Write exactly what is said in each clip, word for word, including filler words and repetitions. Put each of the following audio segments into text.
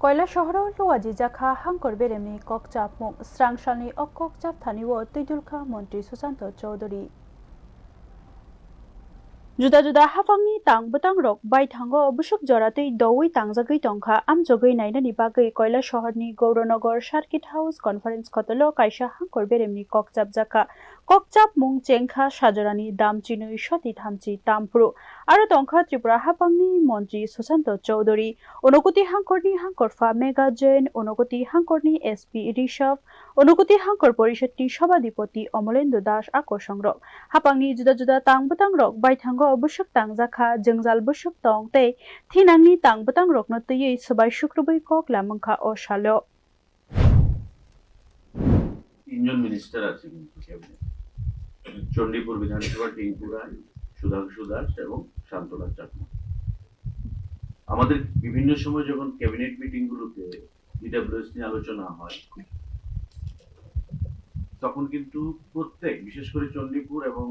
Koilasohoro luaji jakha hangkor beremni kokchapmung, srang salni o kokchap thani o twi dulkha montri Susanto Chowdhury. Juda juda haphangni tang bwtangrok baithango bwswk joratwi doui tangjagwi tongkha, amjogwi nainani bagwi Koilasohorni Gauranagar Circuit House Conference Hotelo kaisa hangkor beremni kokchap jakha. Kokchapmung chengkha sajorani damchinwi soti thamchi tamphru. Aro tongkha Tripura haphangni montri Susanto Chowdhury, Unakoti hangkorni hangkorpha Megha Jain, Unakoti hangkorni S P Rishabh, Unakoti hangkor porishadni sobadipoti Omolendra Das a kosongrok. Haphangni juda juda tang bwtangrok baithango bwswk tangjakha, jwngjal bwswk tong tei thinangni tang bwtangrokno twiwi swbai sukrubwi kok lamwngkha o salo. তিনজন মিনিস্টার আছে কিন্তু ক্যাবিনেট, চণ্ডীপুর বিধানসভার টিঙ্কু রায়, সুধাংশু দাস এবং শান্তনাথ চাকমা। আমাদের বিভিন্ন সময় যখন ক্যাবিনেট মিটিংগুলোতে ইডাব্লিউএস নিয়ে আলোচনা হয়, তখন কিন্তু প্রত্যেক, বিশেষ করে চণ্ডীপুর এবং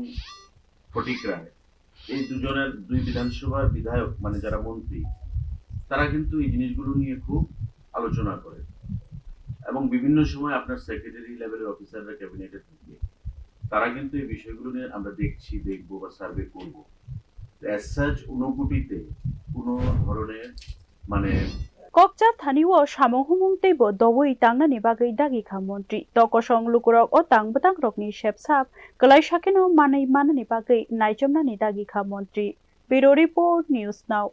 ফটিক রায়, এই দুজনের, দুই বিধানসভার বিধায়ক, মানে যারা মন্ত্রী, তারা কিন্তু এই জিনিসগুলো নিয়ে খুব আলোচনা করে এবং বিভিন্ন সময় আপনার সেক্রেটারি লেভেলের অফিসাররা ক্যাবিনেটে থাকে, তারা কিন্তু এই বিষয়গুলো নিয়ে আমরা দেখছি, দেখবো বা সার্ভে করবো। অ্যাজ সাচ ঊনকোটিতে কোনো ধরনের মানে Kokchap thani o samung humung teibo doui tangnani bagwi dagi kha montri. To kosong lukurok o tang bwtangrokni sepsap kwlai sakeno manwi manani bagwi naichomnani dagi kha montri. Bureau Report, News Now.